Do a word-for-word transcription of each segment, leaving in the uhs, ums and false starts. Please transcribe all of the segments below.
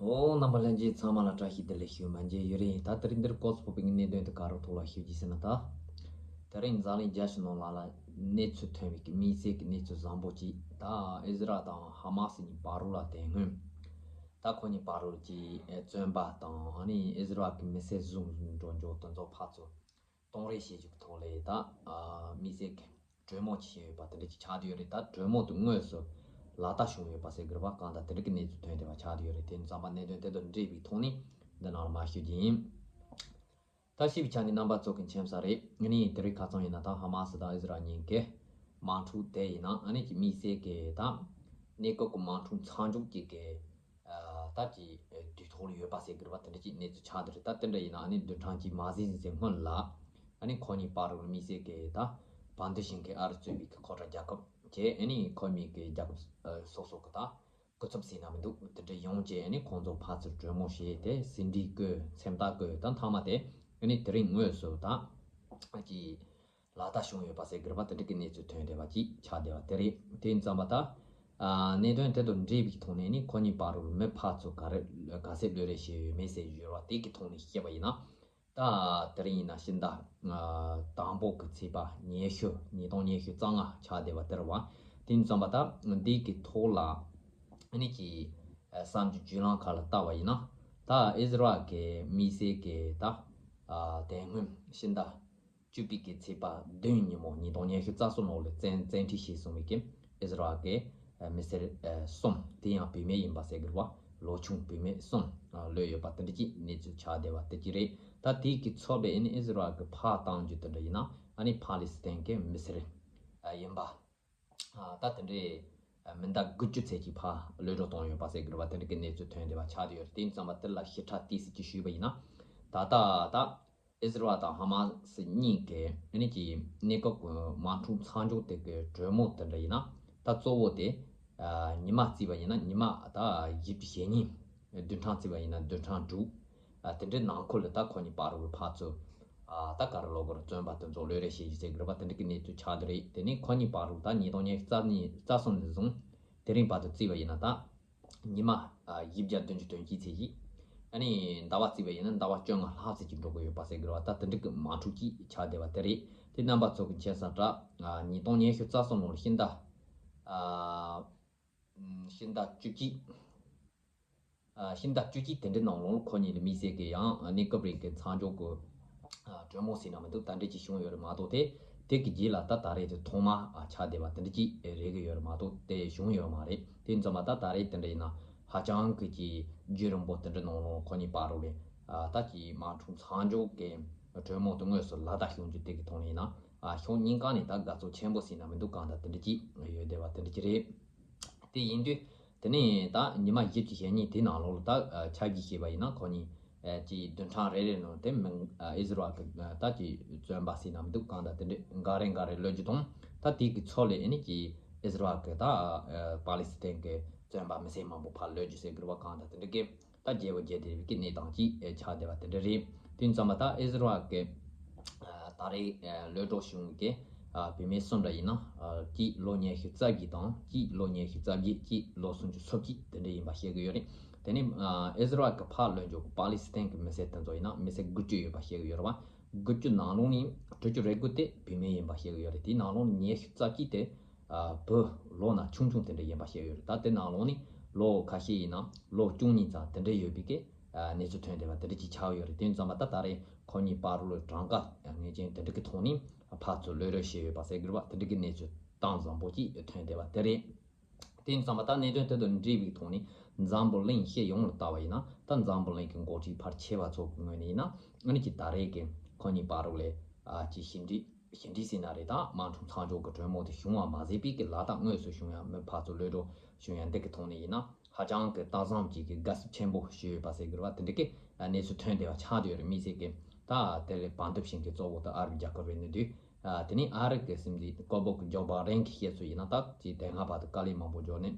ཨོ། རྣམ་པ་ལྷན་རྒྱས་ཚང་མ་ལ་བཀྲ་ཤིས་བདེ་ལེགས་ཞུ་མ་མཇལ་ཡོད་རེད། ད་དེ་རིང་འདིར་སྐོར་ཚོགས་པའི་གནད་དོན་དེ་ག་རུ་ཐོག་ལ་ཞུ་རྒྱུ་ཟེར་ན། ད་དེ་རིང་འཛམ་གླིང་རྒྱལ་སྤྱི་ནང་ལ་ལ་གནས་ཚུལ་ཐོན་པའི་དམིགས་བསལ་གྱི་གནས་ཚུལ་བཟང་པོ་གཅིག། ད་ཨི་ཟི་རལ་དང་ཧ་མ་སི་གཉིས་བར་རུ་ལ་དེ་སྔོན་ད་ཁོ་གཉིས་བར་རུ་གྱི་བཙོན་པ་དང་ཨ་ནི་ཨི་ཟི་རལ་གྱི་མི་སེར་བཟུང་འགྲོ་འཇོག་དེ་ཚོ་ཕར་ཚུར་གཏོང་རེས་བྱེད་རྒྱུ་གི་ཐོག་ལས་ད་དམིགས་བསལ་གྱི་གྲོས་མོལ་བྱས་ཡོད་པ་དེ་འདྲ་ཅིག་ཆགས་བསྡད་ཡོད་རེད། ད་གྲོས་མོལ་དེ་དངོས་སུ་ལག་བསྟར་བྱུང་ཡོད་པ་ཟེར་དགོས་རེད་པ། གང་ལྟར་དེ་འདྲ་གི་གནས་ཚུལ་ཐོན་བསྡད་པ་ཆགས་བསྡད་ཡོད་རེད། དེ་ཙམ་པ་གནད་དོན་དེ་དང་འབྲེལ་བའི་ཐོག་ནས་འདི་ནང་ལ་མར་ཞུ་རྒྱུ་ཡིན། ད་ཤེས་པའི་ཆ་ནས་རྣམ་པ་ཚོ་གི་མཁྱེན་གསལ་རེད། ཨ་ནི་དེ་རིང་ཁ་སང་ཡིན་ན་ད་ཧ་མ་སི་དང་ཨི་ཟི་རལ་གཉིས་ཀྱི་དམག་འཁྲུག་དེ་ཡིན་ན་ཨ་ནི་ཀྱི་དམིགས་བསལ་གྱི་ད་གནས་སྐབས་ཀྱི་དམག་འཁྲུག་མཚམས་འཇོག་ཅིག་གི་ད་ཀྱི་དུས་ཐོག་ལ་ཡོད་པ་ཟེར་དགོས་རེད་པ། དེ་འདྲ་ཅིག་གནས་ཚུལ་ཆགས་བསྡད་རེད། ད་དེ་འདྲ་ཡིན་ན་ཨ་ནི་བདུན་ཕྲག་གཅིག་མ་ཟིན་ཟིན་སྔོན་ལ་ཨ་ནི་ཁོ་གཉིས་བར་དུ་དམིགས་བསལ་གྱི་ད་བར་འདུམ་བྱེད་མཁན་ཨ་རི་གཙོས་པའི་གི་ཁོ་རང་རྒྱལ་ཁབ་བྱས་ཨ་ནི་ཁོ་མི་གི་རྒྱལ་ཁབ་སོ་སོ་གི་ད་སྐུ་ཚབ་ཟེར་ན་མི་འདུག་དེ་འདྲ་ཡོང་བྱས་ཨ་ནི་ཁོང་ཚོ་ཕར་ཚུར་གྲོས་མོལ་བྱས་ཏེ་ཟིན་བྲིས་བཀོད་མཚན་རྟགས་བཀོད་ད་མཐའ་མ་དེ་ཨ་ནི་དེ་རིང་དངོས་སུ་ད་ཀྱི་ལག་བསྟར་བྱུང་ཡོད་པ་ཟེར་དགོས་རེད་པ། དེ་འདྲ་གི་གནས་ཚུལ་ཐོན་བསྡད་པ་ཅིག་ཆགས་བསྡད་པ་དེ་རེད། དེ་ཡིན་ཙམ་པ་ད་གནད་དོན་དེ་དང་འབྲེལ་བའི་ཐོག་ནས་ནི་ཁོ་གཉིས་བར་དུ་མི་ཕར་ཚུར་ག་རེ་ག་ཚད་བློ་རེ་བྱས་ཡོད་མེད་ཟེར་ཡོད་རེད་པ། དེ་གི་ཐོག་ནས་བཤད་པ་ཡིན་ན། ད་དེ་རིང་ཡིན་ན་ཕྱི་ཟླ་དང་པོ་གི་ཚེས་པ་ཉི་ཤུ་ཉིས་སྟོང་ཉི་ཤུ་རྩ་ལྔ་ཆགས་བསྡད་པ་དེ་རེད་པ། དེ་ཡིན་ཙམ་པ་ད་འདི་གི་ཐོག་ལ་ཨ་ནི་ཀྱི་བསམ་རྒྱུ་བརྒྱུད་ལམ་ཁག་ལ་བལྟ་བ་ཡིན་ན། ད་ཨི་ཟི་རལ་གི་དམིགས་བསལ་གི་ད་དེ་སྔོན་ཕྱི་ཟླ་བཅུ་པའི་གི་ཚེས་པ་བདུན་ཉིན་མོ་ཉིས་སྟོང་ཉི་ཤུ་རྩ་གསུམ་ལོ་ལ་བཙན་བཙན་ཁྲིད་བྱས་སོང་བའི་གི་ཨི་ཟི་རལ་གི་མི་སེར་གསུམ། དེ་ཡང་བུད་མེད་ཡིན་པ་ཟེར་དགོས་རེད་པ། ལོ་ཆུང་བུད་མེད་གསུམ་ལོས་ཡོད་པ་དེ་འདྲ་ཅིག་གནས་ཚུལ་ཆགས་བསྡད་པ་དེ་ཅིག་རེད། ད་དེ་གི་ཚབ་ལས་ཨ་ནི་ཨི་ཟི་རལ་གི་ཕར་བཏང་རྒྱུ་དེ་འདྲ་ཡིན་ན་ཨ་ནི་ཕ་ལི་སི་ཐན་གི་མི་སེར་ཡིན་པ། ད་དེ་འདྲའི་མི་ཟླ་དགུ་བཅུ་ཚད་ཀྱི་ཕར་གློད་གྲོལ་བཏང་ཡོད་པ་ཟེར་དགོས་རེད་པ། དེ་འདྲ་གི་གནས་ཚུལ་ཐོན་བསྡད་པ་ཆགས་བསྡད་ཡོད་རེད། དེ་ཡིན་ཙམ་པ་དེ་ལ་ཞིབ་ཕྲ་ཏོག་ཙམ་ཅིག་ཞུས་པ་ཡིན་ན། ད་ལྟ་ད་ཨི་ཟི་རལ་དང་ཧ་མ་སི་གཉིས་ཀྱི་ཨ་ནི་ཀྱི་གནས་སྐབས་ཀྱི་དམག་འཁྲུག་མཚམས་འཇོག་དེ་གི་གྲོས་མོལ་དེ་འདྲ་ཡིན་ན་ད་གཙོ་བོ་དེ་ཉི་མ་བརྩིས་པ་ཡིན་ན་ཉི་མ་ད་བཞི་བཅུ་ཞེ་གཉིས། བདུན་ཕྲག་བརྩིས་པ་ཡིན་ན་བདུན་ཕྲག་དྲུག་ཨ་དེ་འདྲའི་ནང་འཁོད་ལ་ད་ཁོ་གཉིས་བར་དུ་ཕར་ཚུར་ཨ་ད་ག་རེ་ལབ་དགོས་རེད། བཙོན་པ་དེ་ཚོ་གློད་རེས་བྱེད་རྒྱུ་ཟེར་གི་རེད་པ། དེ་འདྲ་གི་གནས་ཚུལ་ཆགས་བསྡད་རེད། དེ་ནས་ཁོ་གཉིས་བར་དུ་ད་ཉིས་སྟོང་ཉི་ཤུ་རྩ་གཉིས་རྩ་གསུམ་ནས་བཟུང་དེ་རིང་བར་དུ་བརྩིས་པ་ཡིན་ན་ད་ཉི་མ་ཨ་བཞི་བརྒྱ་བདུན་ཅུ་དོན་གཅིག་ཚད་ཀྱི་ཨ་ནི་ཟླ་བ་བརྩིས་པ་ཡིན་ན་ཟླ་བ་བཅོ་ལྔ་ལྷག་ཙམ་ཅིག་འགྲོ་གི་ཡོད་པ་ཟེར་གི་རེད་པ། ད་དེ་འདྲ་གི་དམག་འཁྲུག་ཅིག་ཆགས་བསྡད་པ་དེ་རེད། དེ་རྣམ་པ་ཚོ་གི་མཁྱེན་གསལ་འདྲ་ཨ་ཉིས་སྟོང་ཉི་ཤུ་རྩ་གསུམ་ལོར་ཕྱི་ཟླ་ཨ་ཕྱི་ཟླ་བཅུ་གཅིག་ཨ་ཕྱི་ཟླ་བཅུ་གཅིག་དེ་འདྲའི་ནང་ལོགས་ལ་ཁོ་གཉིས་ལ་དམིགས་བསལ་གྱི་ཡང་གནས་སྐབས་རིང་གི་མཚམས་འཇོག་གི་ཨ་གྲོས་མོལ་ཟེར་ན་མི་འདུག་ད་འདྲ་ཅིག་བྱུང་ཡོད་རེད་མ་གཏོགས། དེ་དེ་གི་རྗེས་ལ་ད་ད་རེས་དེ་ཐོག་མ་ཨ་ཆགས་བསྡད་པ་དེ་འདྲ་ཅིག་རེད་གི་ཡོད་རེད་མ་གཏོགས་དེ་བྱུང་ཡོད་མ་རེད། དེ་ཙམ་པ་ད་ད་རེས་དེ་འདྲ་ཡིན་ན་ཧ་ཅང་གི་ཅིག་རྒྱུན་རིང་པོ་དེ་འདྲ་ནང་ལོགས་ཁོ་གཉིས་བར་དུ་ལས་ཨ་ད་ཅིག་དམག་འཁྲུག་མཚམས་འཇོག་གི་གྲོས་མོལ་དེ་དངོས་སུ་ལག་བསྟར་བྱུང་རྒྱུ་དེ་གི་ཐོག་ནས་ཡིན་ན་ཨ་ཕྱོགས་གཉིས་ཀ་ནས་ད་དགའ་ཚོར་ཆེན་པོ་ཟེར་ན་མི་འདུག་གང་ལྟར་དེ་འདྲ་ཅིག་ཡོད་བསྡད་པ་དེ་འདྲ་ཅིག་རེད། དེ་ཡིན་དུས་དེ་ནས་ད་ཉི་མ་བཞི་བཅུ་ཞེ་གཉིས་དེའི་ནང་ལོགས་ལ་ད་ཆ་བཞག་བྱས་པ་ཡིན་ན་ཁོ་གཉིས་ཀྱི་བདུན་ཕྲག་རེ་རེ་ནང་དེ་མིང་ཨི་ཟི་རལ་གྱི་ད་ཀྱི་བཙོན་པ་ཟེར་ན་མི་འདུག་གང་ལྟར་དེ་འདྲ་འགའ་རེ་འགའ་རེ་གློད་རྒྱུ་དང་། ད་དེ་གི་ཚབ་ལས་ཨ་ནི་ཀྱི་ཨི་ཟི་རལ་གྱི་ད་པ་ལི་སི་ཐན་གྱི་བཙོན་པ་མི་སེར་མང་པོ་ཕར་གློད་རྒྱུ་ཟེར་གི་རེད་པ། གང་ལྟར་དེ་འདྲ་གི་ད་རྒྱས་པོ་རྒྱས་བསྡད་པའི་གི་གནས་སྟངས་ཅིག་ཆགས་བསྡད་པ་དེ་འདྲ་རེད། དེ་ཙམ་པ་ད་ཨི་ཟི་རལ་གྱི་ད་རེས་གློད་གྲོལ་བྱུང་གི་བུད་མེད་གསུམ་འདྲ་ཡིན་ན་གཅིག་ལོ་ཉི་ཤུ་རྩ་བརྒྱད་དང་གཅིག་ལོ་ཉི་ཤུ་རྩ་བརྒྱད། གཅིག་ལོ་སུམ་ཅུ་སོ་གཅིག་དེ་འདྲ་ཡིན་པ་བཤད་གི་ཡོད་རེད། དེ་ནས་ཨི་ཟི་རལ་གྱི་ཕར་གློད་འཇོག་གི་པ་ལི་སི་ཐན་གྱི་མི་སེར་དེ་ཚོ་ཡིན་ན་མི་སེར་དགུ་བཅུ་ཡོད་པ་བཤད་གི་ཡོད་རེད་པ། དགུ་བཅུ་ནང་ལོགས་ནས་དྲུག་ཅུ་རེ་དགུ་དེ་བུད་མེད་ཡིན་པ་བཤད་གི་ཡོད་རེད། དེའི་ནང་ལོགས་ནས་ཉི་ཤུ་རྩ་གཅིག་དེ་བུ་ལོ་ན་ཆུང་ཆུང་དེ་འདྲ་ཡིན་པ་བཤད་ཡོད་རེད། ད་དེ་ནང་ལོགས་ནས་ལོ་ཁ་ཤས་ཡིན་ན་ལོ་བཅུ་གཉིས་ཙམ་དེ་འདྲ་ཡོད་པའི་གི་གནས་ཚུལ་ཐོན་བསྡད་པ་དེ་འདྲ་ཅིག་ཆགས་ཡོད་རེད། དེ་ཙམ་པ་ད་ད་རེས་ཁོ་གཉིས་བར་ལ་གྲངས་ཀ་ངེས་ཅན་དེ་འདྲ་གི་ཐོག་ནས་ཕར་ཚུར་གློད་རེས་བྱས་ཡོད་པ་ཟེར་གི་རེད་པ། དེ་འདྲ་གི་གནས་ཚུལ་གཏིང་ཟབ་པོ་ཅིག་ཐོན་བསྡད་པ་དེ་རེད། དེ་ཙམ་པ་ད་གནད་དོན་དེ་དང་འབྲེལ་བའི་ཐོག་ནས་འཛམ་བུ་གླིང་སྤྱི་ཡོངས་ལ་བལྟ་བ་ཡིན་ན། ད་འཛམ་བུ་གླིང་གི་འགོ་ཁྲིད་ཕལ་ཆེ་བ་ཚོ་གི་ངོས་ནས་ཡིན་ན་ཨ་ནི་ཀྱི་ད་རེས་ཀྱི་ཁོ་གཉིས་བར་ལ་ཨ་ཅིག་ཞི་འགྲིག་ཞི་འགྲིག་ཟེར་ན་རེད། ད་དམག་འཁྲུག་མཚམས་འཇོག་གི་གྲོས་མོལ་དེ་བྱུང་བ་མ་ཟད་པའི་གི་ལག་བསྟར་དངོས་སུ་བྱུང་ཡ། མི་ཕར་ཚུར་གློད་གྲོལ་བྱུང་ཡ་འདི་གི་ཐོག་ནས་ཡིན་ན་ཧ་ཅང་གི་ལྟ་བསམ་ཅིག་གི་དགའ་བསུ་ཆེན་པོ་ཞུས་ཡོད་པ་ཟེར་གི་རེད་པ། དེ་འདྲ་གི་གནས་ཚུལ་ཐོན་བསྡད་པ་ཆགས་བསྡད་ཡོད་རེད། དམིགས་བསལ་གི་ད་དེ་ལས་བར་འདུམ་བྱེད་མཁན་གཙོ་བོ་ད་ཨ་རི་རྒྱལ་ཁབ་རེད་ནི་དུས། ཨ་དེ་ནས་ཨ་རི་གི་སྲིད་འཛིན་ཀོ་བོ་གི་ཇོ་བྷ་རེན་གྱིས་བཤད་ཚུལ་ཡིན་ན། ད་ཅིག་དེ་སྔ་བར་དུ་དཀའ་ལས་མང་པོ་འཇོག་ནས་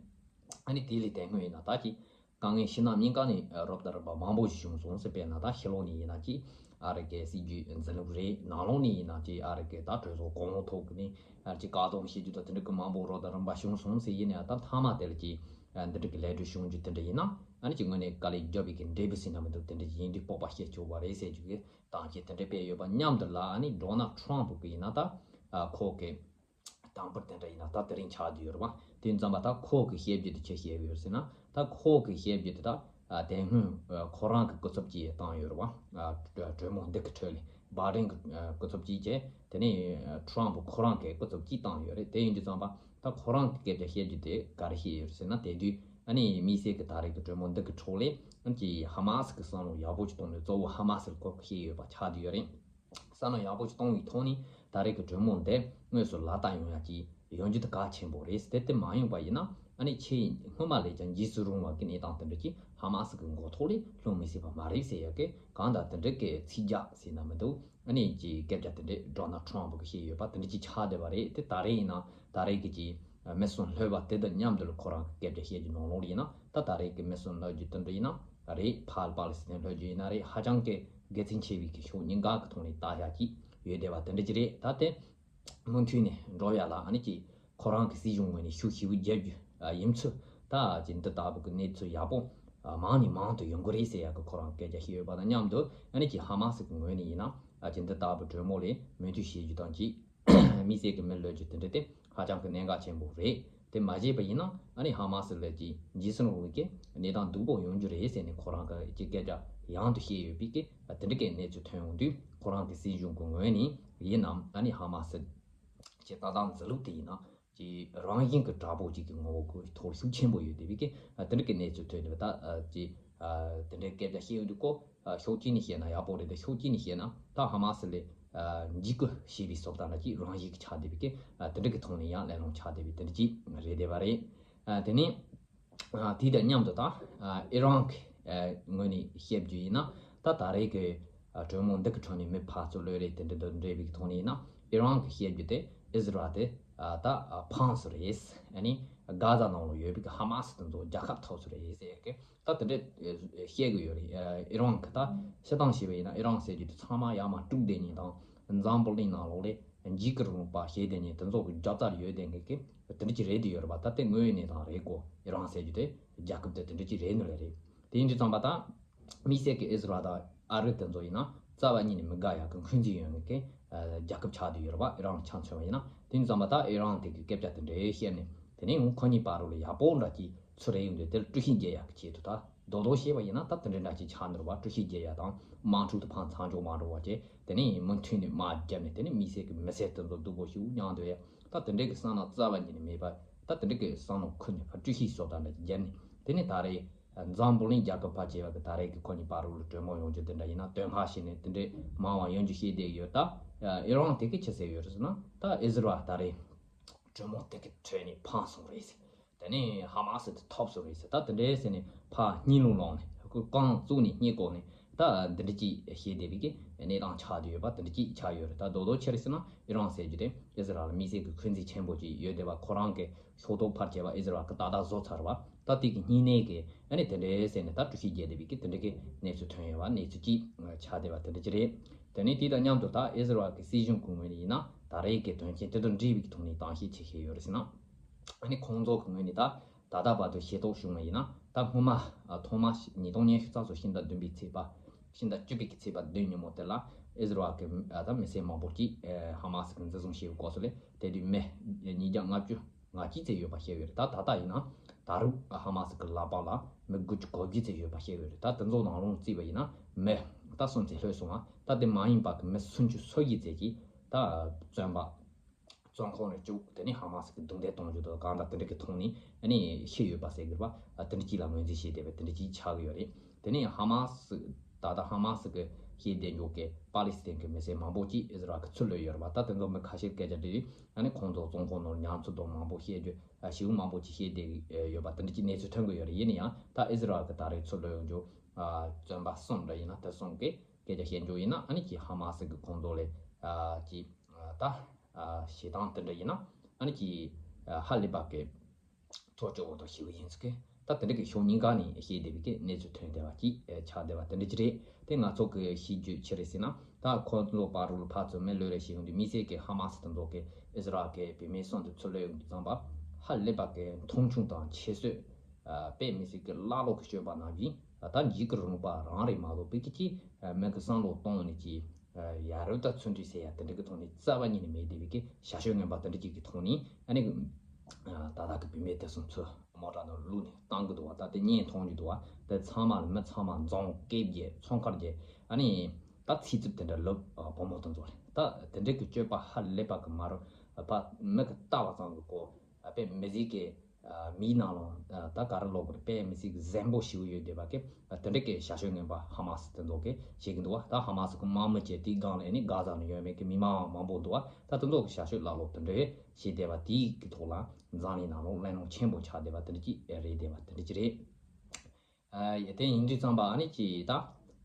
ཨ་ནི་དེ་ལས་དེ་སྔོན་ཡིན་ན་ད་ཅིག་དཀའ་ངལ་ཕྱི་ནང་གཉིས་ཀ་ནས་རོབ་དང་རིམ་པ་མང་པོ་ཞིག་བྱུང་སོང་ཟེར། དཔེར་ན་ད་ཕྱི་ལོགས་ནས་ཡིན་ན་ཅིག་ཨ་རི་གི་སྲིད་ཇུས་འཛིན་ལུགས་རེད། ནང་ལོགས་ནས་ཡིན་ན་ཅིག་ཨ་རི་གི་ད་གྲོས་ཚོགས་གོང་འོག་ཐོག་གི་ནས་ཨ་ཅིག་བཀག་སྡོམ་བྱེད་རྒྱུ་དང་དེ་འདྲ་གི་མང་པོ་རོབ་དང་རིམ་པ་བྱུང་སོང་ཟེར། ཡིན་ནའང་ད་མཐའ་མ་དེ་ལ་ཅིག་ འདི་འདྲ་གི་ལས་འགུལ་བྱུང་རྒྱུ་དེ་འདྲ་ཡིན་ན་ཨ་ནི་ཅིག་དངོས་གནས་དཀའ་ལས་རྒྱབ་པའི་གི་འབྲས་བུ་ཟིན་ན་མི་འདུག་དེ་འདྲ་ཡིན་དུས་སྤོབས་པ་སྐྱེ་ཆོག་པ་རེད་ཟེར་རྒྱུ་གི་གཏམ་བཤད་དེ་འདྲ་སྤེལ་ཡོད་པ་མཉམ་དུ་ལ་ཨ་ནི་ཌོ་ནལ་ཊམ་ཕུ་གི་ཡིན་ན་ད་ཁོ་གི་དང་པོར་དེ་འདྲ་ཡིན་ན་ད་དེ་རིང་ཆགས་བསྡད་ཡོད་རེད་བ། དེ་ཙམ་པ་ད་ཁོ་གི་བཤད་རྒྱུ་དེ་ཆི་བཤད་ཡོད་ཟེར་ན་ད་ཁོ་གི་བཤད་རྒྱུ་དེ་ད་དེ་སྔོན་ཁོ་རང་གི་སྐུ་ཚབ་ཅིག་བཏང་ཡོད་རེད་བ། གྲོས་མོལ་འདི་གི་ཁྲོད་ལ་བྷའི་ཌེན་གི་སྐུ་ཚབ་ཅིག་བྱས་དེ་ནས་ཊམ་ཕུ་ཁོ་རང་གི་སྐུ་ཚབ་ཅིག་བཏང་ཡོད་རེད། དེ་ཡིན་དུས་ཙམ་པ་ད་ཁོ་རང་གི་སྐད་ཆ་བཤད་རྒྱུ་དེ་ག་རེ་བཤད་ཡོད་ཟེར་ན་དེ་དུས་ཨ་ནི་དམིགས་བསལ་གི་ད་རེས་ཀྱི་གྲོས་མོལ་འདི་གི་ཁྲོད་ལ་ཨ་ནི་ཧ་མ་སི་གི་བསམ་བློ་ཡག་པོ་ཅིག་གཏོང་ནས་གཙོ་བོ་ཧ་མ་སི་ལ་ཁོ་གི་བཤད་ཡོད་པ་ཆགས་བསྡད་ཡོད་རེད། བསམ་བློ་ཡག་པོ་ཞིག་གཏོང་བའི་ཐོག་ནས་ད་རེས་ཀྱི་གྲོས་མོལ་འདི་དངོས་སུ་ལག་བསྟར་ཡོང་ཡག་ཅིག་ཡོང་རྒྱུ་དེ་གལ་ཆེན་པོ་རེད། དེ་དེ་མ་ཡོང་པ་ཡིན་ན་ཨ་ནི་ཆེས་སྔོན་མ་ལས་ཀྱང་འཇིགས་སུ་རུང་བ་གི་གནས་སྟངས་དེ་འདྲ་ཅིག་ཧ་མ་སི་གི་མགོ་ཐོག་ལས་ལྷུང་མི་སྲིད་པ་མ་རེད་ཟེར་ཡག་གི་གང་ལྟར་དེ་འདྲ་གི་ཚིག་རྒྱག་ཟེར་ན་མི་འདུག་ཨ་ནི་ཅིག་སྐད་ཆ་དེ་འདྲ་ཌོ་ནལ་ཊམ་ཕུ་གིས་བཤད་ཡོད་པ་དེ་འདྲ་ཅིག་ཆགས་བསྡད་པ་རེད། དེ་ད་རེས་ཡིན་ན་ད་རེས་ཀྱི་ཅིག་མི་གསུམ་ལྷོད་པ་དེ་དང་མཉམ་དུ་ལ་ཁོ་རང་གི་སྐད་ཆ་བཤད་རྒྱུ་ནང་ལོགས་ལ་ཡིན་ན་ད་ད་རེས་ཀྱི་མི་གསུམ་ལྷོད་རྒྱུ་དེ་འདྲ་ཡིན་ན་རེད། ཕར་པ་ལི་སི་ཐན་ལྷོད་རྒྱུ་ཡིན་ན་རེད། ཧ་ཅང་གི་དགེ་མཚན་ཆེ་བའི་གི་ཕྱོགས་གཉིས་ཀ་གི་ཐོག་ནས་ལྟ་ཡག་ཅིག་ཡོད་བསྡད་པ་དེ་འདྲ་ཅིག་རེད། ད་དེ་མུ་མཐུད་ནས་འགྲོ་ཡག་ལ་ཨ་ནི་ཅིག་ཁོ་རང་གི་སྲིད་གཞུང་ངོས་ནས་ཤུགས་ཆེ་བོ་རྒྱབ་རྒྱུ་ཡིན་ཚུལ་ད་ཅིག་འདི་ལྟ་བུ་གི་གནས་ཚུལ་ཡག་པོ་མང་ནས་མང་དུ་ཡོང་གི་རེད་ཟེར་ཡག་གི་ཁོ་རང་སྐད་ཆ་བཤད་ཡོད་པ་དང་མཉམ་དུ་ཨ་ནི་ཅིག་ཧ་མ་སི་གི་ངོས་ནས་ཡིན་ན་ཨ་ཅིག་འདི་ལྟ་བུ་གྲོས་མོལ་ལ་མོས་མཐུན་བྱེད་རྒྱུ་དང་ཅིག་དམིགས་བསལ་གྱི་མི་ལྷོད་རྒྱུ་དེ་འདྲ་དེ་ཧ་ཅང་གི་གནད་འགག་ཆེན་པོ་རེད། དེ་མ་བྱས་པ་ཡིན་ན་ཨ་ནི་ཧ་མ་སི་ལ་ཅིག་འཇིགས་སུ་རུང་བའི་གི་གནས་སྟངས་སྡུག་པོ་ཡོང་རྒྱུ་རེད་ཟེར་ནས་ཁོ་རང་གི་ཅིག་སྐད་ཆ་ཡང་དུ་བཤད་ཡོད་པའི་གི་དེ་འདྲ་གི་གནས་ཚུལ་ཐོན་ཡོང་དུས་ཁོ་རང་གི་སྲིད་གཞུང་གི་ངོས་ནས་ཡིན་ནམ་ཨ་ནི་ཧ་མ་སི་ཅིག་ལྟ་སྟངས་འཛིན་ལུགས་དེ་ཡིན་ན་ཅིག་རང་བཞིན་གི་དྲག་པོ་ཅིག་གི་ངོ་བོ་གི་ཐོག་ཤུགས་ཆེན་པོ་ཡོད་བསྡད་པའི་གི་དེ་འདྲ་གི་གནས་ཚུལ་ཐོན་ཡོད་པ་ད་ཅིག་དེ་འདྲའི་སྐད་ཆ་བཤད་ཡོང་དུས་ཀོ། ཕྱོགས་གཅིག་ནས་བཤད་ན་ཡག་པོ་རེད་དེ་ཕྱོགས་གཅིག་ནས་བཤད་ན་ད་ཧ་མ་སི་ལ་འཇིགས་སྐུལ་བྱས་པའི་བཟོ་ལྟ་འདྲ་ཅིག་རང་བཞིན་གྱི་ཆགས་བསྡད་པའི་གི་དེ་འདྲ་གི་ཐོག་ནས་ཡང་གླེང་སློང་ཆགས་བསྡད་པའི་དེ་འདྲ་ཅིག་རེད་བསྡད་པ་རེད། དེ་ནས་དེ་དང་མཉམ་དུ་ད་ཨི་རན་གྱི་ངོས་ནས་བཤད་རྒྱུ་ཡིན་ན་ད་ད་རེས་ཀྱི་གྲོས་མོལ་འདི་གི་ཁྲོད་ནས་མི་ཕར་ཚུར་བློ་རེ་དེ་འདྲ་འདྲ་འདྲ་བའི་གི་ཐོག་ནས་ཡིན་ན་ཨི་རན་གྱིས་བཤད་རྒྱུ་དེ་ཨི་ཟི་རལ་དེ་ད་ཕངས་སོང་རེད། ཨ་ནི་གྷ་ཟ་ནང་ལ་ཡོད་པའི་གི་ཧ་མ་སི་དེ་ཚོ་རྒྱལ་ཁ་ཐོབ་སོང་རེད་ཟེར་གི་ད་དེ་འདྲ་བཤད་གི་ཡོད་རེད། ཨི་རན་གི་ད་སྤྱིར་བཏང་བྱས་པ་ཡིན་ན་ཨི་རན་ཟེར་རྒྱུ་དེ་ཚང་མ་ཡར་མར་དཀྲུག་བསྡད་མཁན་དང་འཛམ་བུ་གླིང་ནང་ལོགས་ལ་འཇིགས་སྐུལ་རུང་བ་བྱས་བསྡད་མཁན་དེ་ཚོ་གི་རྒྱབ་རྩར་ཡོད་བསྡད་མཁན་གི་དེ་འདྲ་ཅིག་རེད་དེ་ཡོད་རེད་པ། ད་དེ་དངོས་ཡོད་གནས་སྟངས་རེད་གོ། ཨི་རན་ཟེར་རྒྱུ་དེ་རྒྱལ་ཁབ་དེ་དེ་འདྲ་ཅིག་རེད་ནི་རེད། དེ་ཡིན་དུས་ཙམ་པ་ད་དམིགས་བསལ་གི་ཨི་ཟི་རལ་དང་ཨ་རི་དེ་ཚོ་ཡིན་ན་རྩ་བ་ཉིད་ནས་མི་དགའ་ཡག་གི་འཁོན་འཛིན་ཡོད་མཁན་གི་རྒྱལ་ཁབ་ཆགས་བསྡད་ཡོད་རེད་པ། ཨི་རན་ཆ་མཚོན་པ་ཡིན་ན་དེ་ཡིན་དུས་ཙམ་པ་ད་ཨི་རན་དེ་གི་སྐད་ཆ་དེ་འདྲ་བཤད་ནས་དེ་ནས་འོང་ཁོ་གཉིས་བར་ལ་ཡག་པོ་འདྲ་ཅིག་ཚུར་རེ་ཡོང་དུས་དེར་དཀྲུག་ཤིང་རྒྱག་ཡག་གི་ཆེད་དུ་ད་རྡོག་རྡོག་བཤད་པ་ཡིན་ན་ད་དེ་འདྲ་འདྲ་ཅིག་ཆགས་འདུག་པ། དཀྲུག་ཤིང་རྒྱག་ཡག་དང་དམག་འཁྲུག་དེ་ཕར་མཚམས་འཇོག་མ་འགྲོ་བ་བྱས་དེ་ནས་མུ་མཐུད་ནས་དམག་བརྒྱབ་ནས་དེ་ནས་མི་སེར་གི་མི་ཚེ་དེ་ཚོ་སྡུག་པོ་ཞིག་མྱངས་འདུག་ཡ། ད་དེ་འདྲ་གི་བསམ་བློ་རྩ་བ་ཉིད་ནས་མེད་པ་ད་དེ་འདྲ་གི་བསམ་བློ་ཁུར་ནས་ཕར་དཀྲུག་ཤིང་བཟོ་ལྟ་འདྲ་ཅིག་བརྒྱབ་ནས་དེ་ནས་ད་རེས་འཛམ་བུ་གླིང་རྒྱལ་ཁབ་ཕལ་ཆེ་བ་གི་ད་རེས་ཀྱི་ཁོ་གཉིས་བར་ལ་གྲོས་མོལ་ཡོང་རྒྱུ་དེ་འདྲ་ཡིན་ན་དོན་ཧ་ཤེས་ནས་དེ་འདྲའི་མང་བ་ཡོང་རྒྱུ་ཤེས་བསྡད་ཡོད། ད་ཨི་རན་དེ་གི་ཆི་ཟེར་ཡོད་རེད་ཟེར་ན་ད་ཨི་ཟི་རལ་ད་རེས་གྲོས་མོལ་དེ་གི་ཁྲོད་ནས་ཕངས་སོང་རེད་ཟེར། དེ་ནས་ཧ་མ་སི་དེ་ཐོབ་སོང་རེད་ཟེར། ད་དེ་འདྲའི་ཟེར་ནས་ཕར་སྙིང་རླུང་ལངས་ནས་ཁོ་རྐང་བཙུགས་ནས་སྙིང་གོག་ནས་ད་འདི་འདྲ་ཅིག་བཤད་བསྡད་པའི་གི་གནས་སྟངས་ཆགས་བསྡད་ཡོད་པ་དེ་འདྲ་ཅིག་ཆགས་ཡོད་རེད། ད་རྡོག་རྡོག་ཆི་རེད་ཟེར་ན་ཨི་རན་ཟེར་རྒྱུ་དེ་ཨི་ཟི་རལ་དམིགས་བསལ་གི་འཁོན་འཛིན་ཆེན་པོ་ཅིག་ཡོད་བསྡད་པ། ཁོ་རང་གི་ཤོག་ཐོག་ཕར་བྱས་པ་ཨི་ཟི་རལ་གི་ཏག་ཏག་བཟོ་ཚར་བ། ད་དེ་གི་སྙིང་ནད་ཀྱི་ཨ་ནི་དེ་འདྲའི་ཟེར་ནས་ད་དཀྲུག་ཤིང་རྒྱག་བསྡད་པའི་གི་དེ་འདྲ་གི་གནས་ཚུལ་ཐོན་ཡོད་པ་གནས་ཚུལ་ཅིག་ཆགས་བསྡད་པ་དེ་འདྲ་ཅིག་རེད། དེ་ནས་དེ་དང་མཉམ་དུ་ད་ཨི་ཟི་རལ་གི་སྲིད་གཞུང་གི་ངོས་ནས་ཡིན་ན་ད་རེས་ཀྱི་དོན་རྐྱེན་དེ་དང་འབྲེལ་བའི་གི་ཐོག་ནས་གཏམ་བཤད་ཅིག་བྱས་ཡོད་རེད་ཟེར་ན། ཨ་ནི་ཁོང་ཚོ་གི་ངོས་ནས་ད་ད་ལྟ་བར་དུ་ཤེས་རྟོགས་བྱུང་བ་ཡིན་ན་ད་སྔོན་མ་ཐོག་མ་ཉིས་སྟོང་ཉི་ཤུ་རྩ་གསུམ་ཕྱི་ཟླ་བདུན་པའི་ཚེས་པ་ཕྱི་ཟླ་བཅུ་པའི་གི་ཚེས་པ་བདུན་ཉིན་མོ་དེ་ལ་ཨི་ཟི་རལ་གི་ད་མི་སེར་མང་པོ་ཅིག་ཧ་མ་སི་གི་འཛིན་བཟུང་བྱས་པའི་སྐབས་སུ་ལས་དེ་དུས་མི་ཉིས་བརྒྱ་ལྔ་བཅུ་ང་གཅིག་ཙམ་ཡོད་པ་བཤད་ཡོད་རེད། ད་ད་ལྟ་ཡིན་ན་ད་རུང་ཧ་མ་སི་གི་ལག་པ་ལ་མི་དགུ་བཅུ་གོ་བརྒྱད་ཙམ་ཡོད་པ་བཤད་ཡོད་རེད། ད་དེ་ཚོ་ནང་ལོགས་བརྩིས་པ་ཡིན་ན་མི་ད་གསུམ་ཙམ་ལྷོད་སོང་བ། ད་དེ་མ་ཡིན་པ་གི་མི་སུམ་ཅུ་སོ་བརྒྱད་ཙམ་གྱིས་ད་བཙོན་པ་བཙོན་ཁང་ནས་བཅུག་དེ་ནས་ཧ་མ་སི་གི་རྡུང་རྡེག་གཏོང་རྒྱུ་དང་གང་ལྟར་དེ་འདྲ་གི་ཐོག་ནས་ཨ་ནི་ཤི་ཡོད་པ་ཟེར་དགོས་པ་དེ་འདྲ་གཅིག་ལ་ངོས་འཛིན་བྱས་བསྡད་པ་དེ་འདྲ་གཅིག་ཆགས་ཀྱི་ཡོད་རེད། དེ་ནས་ཧ་མ་སི་ད་ལྟ་ཧ་མ་སི་གི་ཤི་བསྡད་འཇོག་གི་པ་ལི་སི་ཐན་གི་མི་སེར་མང་པོ་ཅིག་ཨི་ཟི་རལ་གི་ཚུར་ལོག་ཡོད་རེད་པ། ད་དེ་ཚོ་མི་ཁ་ཤས་སྐད་ཆ་དྲིས་ཨ་ནི་ཁོང་ཚོ་བཙོན་ཁང་ནང་ཉམས་ཚོད་དང་མང་པོ་བཤད་རྒྱུ་ཞེ་པོ་མང་པོ་ཅིག་བཤད་བསྡད་ཡོད་པ་དེ་འདྲ་གཅིག་གནས་ཚུལ་ཐོན་གི་ཡོད་རེད། ཡིན་ན་ཡང་ད་ཨི་ཟི་རལ་གི་ད་རེས་ཚུར་ལོག་ཡོང་རྒྱུ་བཙོན་པ་གསུམ་འདྲ་ཡིན་ན་དེ་གསུམ་གི་སྐད་ཆ་བཤད་འཇོག་ཡིན་ན་ཨ་ནི་ཀྱི་ཧ་མ་སི་གི་ཁོང་ཚོ་ལས་ཀྱི་ད་བྱེད་སྟངས་དེ་འདྲ་ཡིན་ན་ཨ་ནི་ཀྱི་ཧ་ལས་པ་གི་ཐག་གཅོད་འོག་ཏུ་ཞུགས་ཡིན་ཟེར་གི་ད་དེ་འདྲ་གི་ཕྱོགས་གཉིས་ཀ་ནས་བཤད་བསྡད་པའི་གི་གནས་ཚུལ་ཐོན་བསྡད་པ་ཅིག་ཆགས་བསྡད་པ་དེ་འདྲ་ཅིག་རེད། དེ་ང་ཚོ་གི་ཤེས་རྒྱུ་ཅི་རེད་ཟེར་ན་ད་ཁོང་ཚོ་བར་དུ་ཕར་ཚུར་མི་ལོས་རེ་བྱེད་ཡོང་དུས་དམིགས་བསལ་གི་ཧ་མ་སི་དེ་ཚོ་གི་ཨི་ཟི་རལ་གི་བུད་མེད་གསུམ་དེ་ཚུར་ལོག་ཡོང་དུས་ཙམ་པ་ཧ་ལས་པ་གི་མཐོང་ཆུང་དང་ཁྱད་གསོད་ དཔེ་མི་སྲིད་ཀྱི་ཀླ་ཀློ་གི་སྤྱོད་པ་ནང་བཞིན་ད་འཇིགས་སྐུལ་རིང་ལུགས་པ་རང་རེད་མ་གཏོགས་པའི་གི་ཅི་མི་གི་བསམ་བློ་གཏོང་ནས་ཀྱི་ཡ་རབས་དང་ཚུལ་འདྲེས་ཟེར་ཡ་དེ་འདྲ་གི་ཐོག་ནས་རྩ་བ་ཉིད་ནས་མེད་བསྡད་པའི་གི་ཞར་ཕྱོགས་ངན་པ་དེ་འདྲ་ཅིག་གི་ཐོག་ནས་ཨ་ནི་ད་ལྟ་གི་བུད་མེད་དེ་ཚོ་ཚུར་མོ་ཊ་ནང་བླུགས་ནས་བཏང་གི་འདུག་བ། ད་དེ་བརྙན་མཐོང་གི་འདུག་བ། དེ་ཚང་མ་ལ་མི་ཚང་མ་འཛོམས་སྐད་རྒྱག་ཚོང་ཁང་རྒྱག་ཨ་ནི་ད་ཚིག་རྩུབ་དེ་འདྲ་ལབ་བུ་མོ་དེ་ཚོ་རེད། ད་དེ་འདྲ་གི་སྤྱོད་པ་ཧ་ལས་པ་གི་མ་རུ་ཕ་མི་གི་ལྟ་བ་ཙམ་གི་གོ་དཔེ་མི་ཟིག་གི་མིའི་ནང་ལོགས་ད་ག་རེ་ལབ་དགོས་རེད། དཔེ་མི་སྲིད་གཟན་པོ་ཞེ་པོ་ཡོད་བསྡད་པ་གི་དེ་འདྲ་གི་བྱ་སྤྱོད་ངན་པ་ཧ་མ་སི་དེ་ཚོ་གི་བྱེད་ཀྱི་འདུག་བ། ད་ཧ་མ་སི་གི་དམག་མི་བཅས་དེའི་སྒང་ལ་ཨེ་ནི་གྷ་ཛ་ནང་ཡོད་མེད་གི་མི་མང་མང་པོ་འདུག་བ། ད་དེ་ཚོ་གི་བྱ་སྤྱོད་ལ་ལོག་དེ་འདྲ་བྱེད་བསྡད་པ་དེའི་གི་ཐོག་ལ་འཛམ་གླིང་ནང་ལོགས་གླེང་སློང་ཆེན་པོ་ཆགས་བསྡད་པ་དེ་འདྲ་ཅིག་རེད་བསྡད་པ་དེ་འདྲ་ཅིག་རེད། ཨ་དེ་ཡིན་དུས་ཙམ་པ་ཨ་ནི་ཅིག་ད་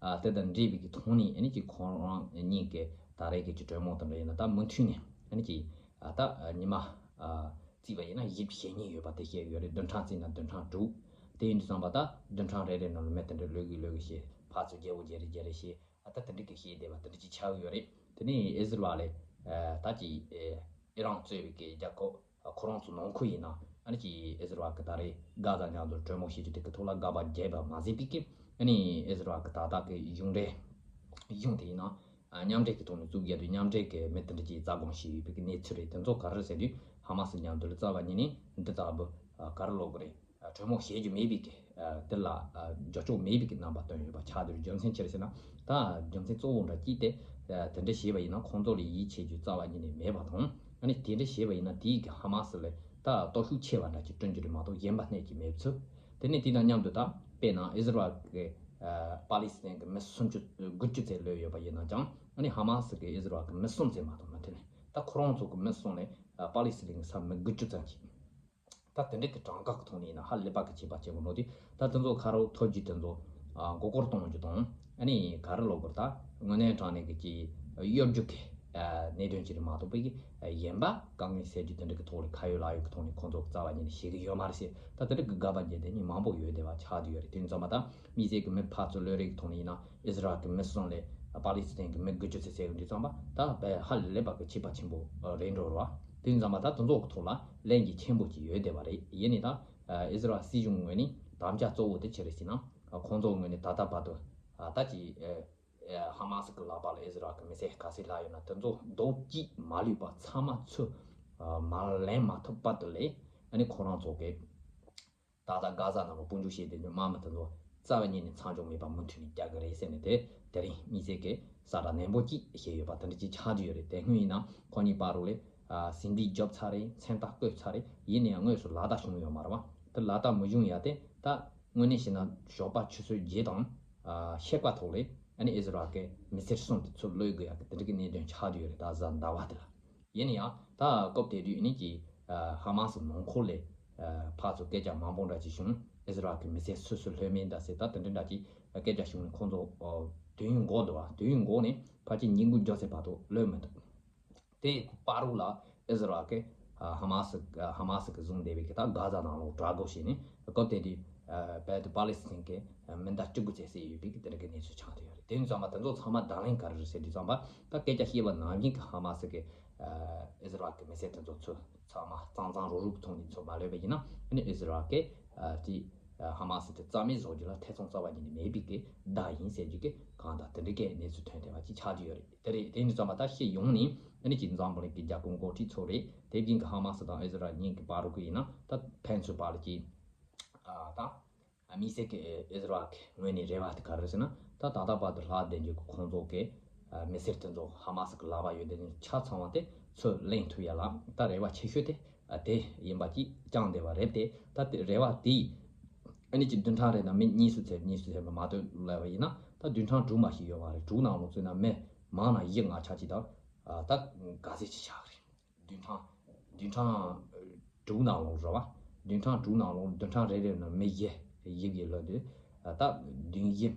ཨ་དེ་དང་འབྲེལ་བའི་གི་ཐོག་ནས་ཨ་ནི་ཅིག་ཁོ་རང་གཉིས་ཀྱི་ད་རེས་ཀྱི་ཅིག་གྲོས་མོལ་དེ་འདྲ་ཡིན་ན་ད་མུ་མཐུད་ནས་ཨ་ནི་ཅིག་ཨ་ད་ཉི་མ་ཨ་བརྩིས་པ་ཡིན་ན་བཞི་བཅུ་ཞེ་གཉིས་ཡོད་པ་དེ་བཤད་ཡོད་རེད། བདུན་ཕྲག་བརྩིས་ན་བདུན་ཕྲག་དྲུག་དེ་ཡིན་དུས་ཙམ་པ་ད་བདུན་ཕྲག་རེ་རེ་ནང་ལ་མི་དེ་འདྲ་ལོས་གི་ལོས་གི་བྱས་ཕར་ཚུར་རྒྱལ་པོ་རྒྱལ་རེ་རྒྱལ་རེ་བྱས་ཨ་ད་དེ་འདྲ་གི་བཤད་བསྡད་པ་དེ་འདྲ་ཅིག་ཆགས་ཡོད་རེད། དེ་ནས་ཨི་ཟི་རལ་ལས་ཨ་ད་ཅིག་ཨེ་ཨི་རན་གཙོས་པའི་གི་རྒྱལ་ཁབ་ཁོ་རང་ཚོ་ནང་ཁུལ་ཡིན་ན་ཨ་ནི་ཅིག་ཨི་ཟི་རལ་གི་ད་རེས་གྷ་ཛ་མཉམ་དུ་གྲོས་མོལ་བྱེད་རྒྱུ་དེ་གི་ཐོག་ལ་དགག་པ་བརྒྱབ་པ་མ་ཟད་པའི་གི་ཨ་ནི་ཨི་ཟི་རལ་གི་ད་ལྟ་གི་གཞུང་འབྲེལ་གཞུང་དེ་ཡིན་ན་མཉམ་འབྲེལ་གི་ཐོག་ནས་བཙུགས་རྒྱུ་དེ་མཉམ་འབྲེལ་གི་མི་དེ་འདྲ་ཅིག་རྩ་དགོངས་བཞེས་ཡོད་པའི་གི་གནས་ཚུལ་རེད། དེ་ཚོ་ག་རེ་ཟེར་དུས་ཧ་མ་སི་མཉམ་དུ་ལ་རྩ་བ་ཉིད་ནས་འདི་ལྟ་བུ་ག་རེ་ལབ་དགོས་རེད། གྲོས་མོལ་བྱེད་རྒྱུ་མེད་པའི་གི་དེ་ལ་འགྱུར་ལྕོག་མེད་པའི་གི་རྣམ་པ་སྟོན་ཡོད་པ་ཆགས་འདུག་རྒྱུ་མཚན་ཅི་རེད་ཟེར་ན་ད་རྒྱུ་མཚན་གཙོ་བོ་འདྲ་གཅིག་དེ་དེ་འདྲ་བྱས་པ་ཡིན་ན་ཁོང་ཚོ་ལ་ཡིད་ཆེས་རྒྱུ་རྩ་བ་ཉིད་ནས་མེད་པ་དང་ཨ་ནི་དེ་འདྲ་བྱས་པ་ཡིན་ན་དེའི་གི་ཧ་མ་སི་ལ་ད་སྟོབས་ཤུགས་ཆེ་བ་འདྲ་ཅིག་བསྐྲུན་རྒྱུ་རེད་མ་གཏོགས་གཞན་པ་གནས་ཀྱི་མེད་ཚུལ། དེ་ནས་དེ་དང་མཉམ་དུ་ད་དཔེར་ན་ཨི་ཟི་རལ་གི་པ་ལི་སི་ཐན་གི་མི་སུམ་ཅུ་དགུ་བཅུ་ཙམ་ལོས་ཡོད་པ་ཡིན་ན་ཅང་ཨ་ནི་ཧ་མ་སི་གི་ཨི་ཟི་རལ་གི་མི་གསུམ་ཙམ་མ་གཏོགས་མ་ཐོན་ནས་ད་ཁོ་རང་ཚོ་གི་མི་གསུམ་ལས་པ་ལི་སི་ཐན་གི་ས་མི་དགུ་བཅུ་ཙམ་ཅིག་ད་དེ་འདྲ་གི་གྲངས་ཀ་གི་ཐོག་ནས་ཡིན་ན་ཧ་ལས་པ་གི་བྱེད་པ་བྱེད་དགོས་ནོ་དེ་ད་དེ་ཚོ་ཁ་རོག་ཐོབ་རྒྱུ་དེ་ཚོ་མགོ་སྐོར་གཏོང་རྒྱུ་དང་ཨ་ནི་ག་རེ་ལབ་དགོས་རེད། ད་དངོས་གནས་དྲང་གནས་ཀྱི་ཅིག་གཡོ་སྒྱུ་གི་གནད་དོན་ཅིག་རེད་མ་གཏོགས་པའི་གཞན་པ་དཀའ་ངལ་སེལ་རྒྱུ་དེ་འདྲ་གི་ཐོག་ལ་ཁ་ཡོད་ལག་ཡོད་ཀྱི་ཐོག་ནས་ཁོང་ཚོ་རྩ་བ་ཉིད་ནས་བྱེད་ཀྱི་ཡོད་མ་རེད་ཟེར། ད་དེ་འདྲ་གི་དགག་པ་བརྒྱབ་དེ་ནི་མང་པོ་ཡོད་བསྡད་པ་ཆགས་བསྡད་ཡོད་རེད། དེ་ཙམ་པ་ད་དམིགས་བསལ་གྱི་མི་ཕར་ཚུར་ལོས་རེས་ཀྱི་ཐོག་ནས་ཡིན་ན་ཨི་ཟི་རལ་གྱི་མི་གསུམ་ལས་པ་ལི་སི་ཐན་གྱི་མི་དགུ་བཅུ་ཙམ་བསད་ཡོང་དུས་ཙམ་པ་ད་དཔེ་ཧ་ལས་པ་གི་ཁྱད་པར་ཆེན་པོ་རེད་འགྲོ་རེད་བ། དེ་ཙམ་པ་ད་དེ་ཚོ་གི་ཐོག་ལ་ལན་གྱི་ཆེན་པོ་ཅིག་ཡོད་བསྡད་པ་རེད། ཡིན་ནའི་ད་ཨི་ཟི་རལ་སྲིད་གཞུང་ངོས་ནས་དམ་བཅའ་གཙོ་བོ་དེ་ཅི་རེད་ཟེར་ན་ཁོང་ཚོ་ངོས་ནས་ད་ལྟ་བར་དུ་ད་ཅིག་ཧ་མ་སི་གི་ལག་པ་ལ་ཨི་ཟི་རལ་གི་མི་སེར་ག་ཚད་ལྷག་ཡོད་ན་དེ་ཚོ་རྡོག་གཅིག་མ་ལུས་པ་ཚང་མ་ཚུར་མར་ལེན་མ་ཐུབ་བར་དུ་ལས་ཨ་ནི་ཁོ་རང་ཚོ་གི་ད་ལྟ་གྷ་ཛ་ནང་ལ་དཔུང་འཇུག་བྱས་ཏེ་དམག་མི་དེ་ཚོ་རྩ་བ་ཉིད་ནས་མཚམས་འཇོག་མེད་པ་མུ་མཐུད་ནས་རྒྱག་གི་རེད་ཟེར་ནས་དེ་དེ་རིང་དམིགས་བསལ་གྱི་གསལ་བསྒྲགས་ནན་པོ་གཅིག་བྱས་ཡོད་པ་དེ་འདྲ་ཅིག་ཆགས་ཀྱི་ཡོད་རེད། དེ་སྔོན་ཡིན་ན་ཁོ་གཉིས་བར་དུ་ལས་ཟིང་འཁྲུག་བརྒྱབ་ཚར་རེད། མཚན་རྟགས་བཀོད་ཚར་རེད། ཡིན་ནའང་དངོས་སུ་ལག་བསྟར་བྱུང་ཡོད་མ་རེད་བ། དེ་ལག་བསྟར་མི་བྱུང་ཡ་དེ་ད་དངོས་གནས་བྱས་ན་ཞོགས་པ་ཆུ་ཚོད་བརྒྱད་དང་ཕྱེད་ཀ་ཐོག་ལས་ཨ་ནི་ཨི་ཟི་རལ་གྱི་མི་སེར་གསུམ་དེ་ཚུར་གློད་དགོས་ཡ་གི་དེ་འདྲ་གི་གནད་དོན་ཆགས་ཀྱི་ཡོད་རེད། ད་གཟའ་ཟླ་བ་དེ་ལ། ཡིན་ན་ཡང་ད་སྐབས་དེ་དུས་ནི་ཀྱི་ཧ་མ་སི་ནང་ཁུལ་ལས་ཕར་ཚུར་སྐད་ཆ་མང་པོ་འདྲ་ཅིག་བྱུང་། ཨི་ཟི་རལ་གྱི་མི་སེར་སུ་སུ་ལྷོད་མིན་འདྲ་ཟེར་ད་དེ་འདྲ་འདྲ་ཅིག་སྐད་ཆ་བྱུང་ནས་ཁོང་ཚོ་དུས་ཡུན་འགོར་འདུག་བ། དུས་ཡུན་འགོར་ནས་ཕལ་ཆེར་ཉིན་དགུ་མགྱོགས་ཚད་བར་དུ་ལྷོད་མི་འདུག་དེ་བར་དུ་ལ་ཨི་ཟི་རལ་གྱི་ཧ་མ་སི་ཧ་མ་སི་གི་བཟུང་བསྡད་པའི་གི་ད་གྷ་ཛ་ནང་ལོགས་དྲག་རྒོལ་བྱས་ནས་སྐབས་དེ་དུས་བལ་དུ་པ་ལི་སི་ཐན་གྱི་མི་ཟླ་བཅུ་དགུ་ཙམ་བསད་ཡོད་པའི་གི་དེ་འདྲ་གི་གནས་ཚུལ་ཆགས་བསྡད་ཡོད་རེད། དེ་ཡིན་ཙང་མ་དེ་ཚོ་ཚང་མ་བརྡ་ལན་ག་རེ་རེད་ཟེར་དུས་ཙམ་པ་ད་སྐད་ཆ་བཤད་པ་ནང་བཞིན་གྱི་ཧ་མ་སི་གི་ཨི་ཟི་རལ་གྱི་མི་སེར་དེ་ཚོ་ཚུར་ཚང་མ་གཙང་གཙང་རུག་རུག་ཐོག་ནས་ཚུར་མ་ལོས་པ་ཡིན་ན་ཨ་ནི་ཨི་ཟི་རལ་གྱི་དེ་ཧ་མ་སི་དེ་རྩ་མེད་བཟོ་རྒྱུ་ལ་ཐེ་ཚོམ་རྩ་བ་ཉིད་ནས་མེད་པའི་གི་བརྡ་ཡིན་ཟེར་རྒྱུ་གི་གང་ལྟར་དེ་འདྲའི་གི་གནས་ཚུལ་ཐོན་བསྡད་པ་ཅིག་ཆགས་ཀྱི་ཡོད་རེད། དེ་རེད། དེ་ཡིན་དུས་ཙམ་པ་ད་སྤྱི་ཡོངས་ནས་ཨ་ནི་ཅིག་འཛམ་བུ་གླིང་གི་རྒྱལ་ཁབ་འགོ་ཁྲིད་ཚོ་རེད། དེ་བཞིན་གྱི་ཧ་མ་སི་དང་ཨི་ཟི་རལ་གཉིས་ཀྱི་བར་དུ་གི་ཡིན་ན་ད་ཕན་ཚུན་བར་ལ་ཅིག་ད་དམིགས་བསལ་གྱི་ཨི་ཟི་རལ་གྱི་ངོས་ནས་རེ་བ་དེ་ག་རེ་ཟེར་ན་ད་ད་ལྟ་བར་དུ་ལྷག་བསྡད་རྒྱུ་གི་ཁོང་ཚོ་གི་མི་སེར་དེ་ཚོ་ཧ་མ་སི་གི་ལག་པ་ཡོད་དེ་ཆ་ཚང་བ་དེ་ཚུར་ལེན་ཐུབ་ཡ་ལ་ད་རེ་བ་ཆེ་ཤོས་དེ་དེ་ཡིན་པ་ཅིག་བཅངས་བསྡད་པ་རེད་དེ། ད་དེ་རེ་བ་དེ་ཨ་ནི་ཅིག་བདུན་ཕྲག་རེ་དང་མི་གཉིས་སུ་ཚད་གཉིས་སུ་ཚད་པ་མ་གཏོགས་ལབ་པ་ཡིན་ན་ད་བདུན་ཕྲག་དྲུག་མ་ཞིག་ཡོད་པ་རེད། དྲུག་ནང་ལོགས་ཚུད་ན་མི་མང་ན་བཞི་ལྔ་ཆ་ཅིག་དང་ད་ག་ཚད་ཅིག་ཆགས་རེད། བདུན་ཕྲག་བདུན་ཕྲག་དྲུག་ནང་ལོགས་རེད་བ། བདུན་ཕྲག་དྲུག་ནང་ལོགས་བདུན་ཕྲག་རེ་རེ་ནང་མི་བཞི་བཞི་བཞི་ལོ་དུས་ད་བདུན་བཞི་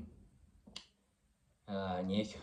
ཉི་ཤུ་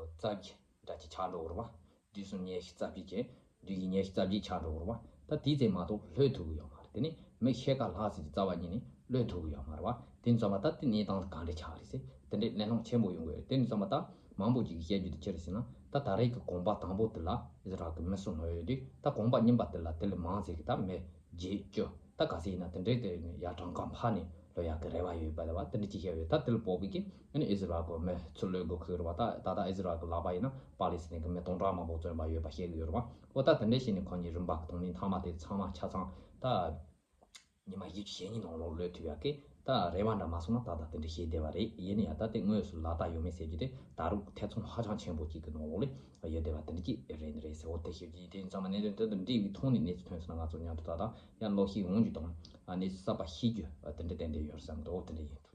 རྩ་བཞི་འདྲ་ཅིག་ཆགས་འགྲོ་གི་རེད་བ། བདུན་གསུམ་ཉི་ཤུ་རྩ་བཞི་བྱས། བདུན་བཞི་ཉི་ཤུ་རྩ་བཞི་ཆགས་འགྲོ་གི་རེད་བ། ད་དེའི་ཚེ་མ་གཏོགས་ལྷོད་ཐུབ་ཀྱི་ཡོད་མ་རེད། དེ་ནི་མི་ཕྱེད་ཀ་ལྷག་ཙམ་གྱི་རྩ་བ་ཉིད་ནས་ལྷོད་ཐུབ་ཀྱི་ཡོད་མ་རེད་བ། དེ་ཙམ་པ་ད་དེ་གནས་སྟངས་ག་འདྲ་ཆགས་རེད་ཟེར་དེ་འདྲའི་གླེང་སློང་ཆེན་པོ་ཡོང་གི་ཡོད་རེད། དེ་ནི་ཙམ་པ་ད་མང་པོ་ཅིག་གིས་བཤད་རྒྱུ་དེ་ཅི་རེད་ཟེར་ན་ད་ད་རེས་ཀྱི་གོམ་པ་དང་པོ་དེ་ལ་ཨི་ཟི་རལ་གྱི་མི་གསུམ་ལྷོད་ཡོད་དུས་ད་གོམ་པ་གཉིས་པ་དེ་ལ་དེ་ལས་མང་ཙམ་གྱི་ད་མི་བརྒྱད་བཅུ་ ད་ག་ཟེ་ཡིན་ན་དེ་འདྲའི་དེ་ཡ་གྲངས་ཀ་འཕར་ནས་ལོ་ཡག་གི་རེ་བ་ཡོད་པ་ལ་བ་དེ་འདྲ་ཅིག་བཤད་ཡོད། ད་དེ་ལ་བོད་པའི་གི་ཨ་ནི་ཨི་ཟི་རལ་གི་མི་ཚུར་ལོས་དགོས་ཁུལ་རེད་བ། ད་ད་ད་ཨི་ཟི་རལ་གི་ལག་པ་ཡིན་ན་པ་ལི་སི་ཐན་གི་མི་སྟོང་ཕྲག་མང་པོ་བཙོན་པ་ཡོད་པ་བཤད་གི་ཡོད་རེད་བ། འོ་ད་དེ་འདྲ་བྱས་ནས་ཁོང་གཉིས་རིམ་པ་གི་ཐོག་ནས་མཐའ་མ་དེ་ཚང་མ་ཆ་ཚང་ད་ཉི་མ་བཞི་བཅུ་ཞེ་གཉིས་ནང་ལོགས་ལོས་ཐུབ་ཡག་གི་ད་རེ་བ་འདྲ་མ་སོང་ན་ད་ད་དེ་འདྲ་བྱས་བསྡད་པ་རེད། ཡིན་ན་ཡང་ད་དེ་དངོས་སུ་ལག་བསྟར་ཡོད་མེད་ཟེར་རྒྱུ་དེ་ད་རུང་ཐེ་ཚོམ་ཧ་ཅང་ཆེན་པོ་ཅིག་གི་ནང་ལོགས་ལ་ཡོད་བསྡད་པ་དེ་འདྲ་ཅིག་རེད་རེད་ཟེར། འོ་དེ་ཞིབ་ཀྱིས་དེ་ཚང་མ་གནས་ཚུལ་དེ་དང་འབྲེལ་བའི་ཐོག་ནས་གནས་ཚུལ་ཐོན་སོང་ན་ང་ཚོ་མཉམ་དུ་ད་ད་ཡང་ཀློག་ཤེས་འོང་རྒྱུ་དང་གནས་ཚུལ་གསར་པ་ཤེས་རྒྱུ་དེ་འདྲ་ཏན་ཏན་ཡོད་བསམ་འདུག་དེ་འདྲ་ཡིན།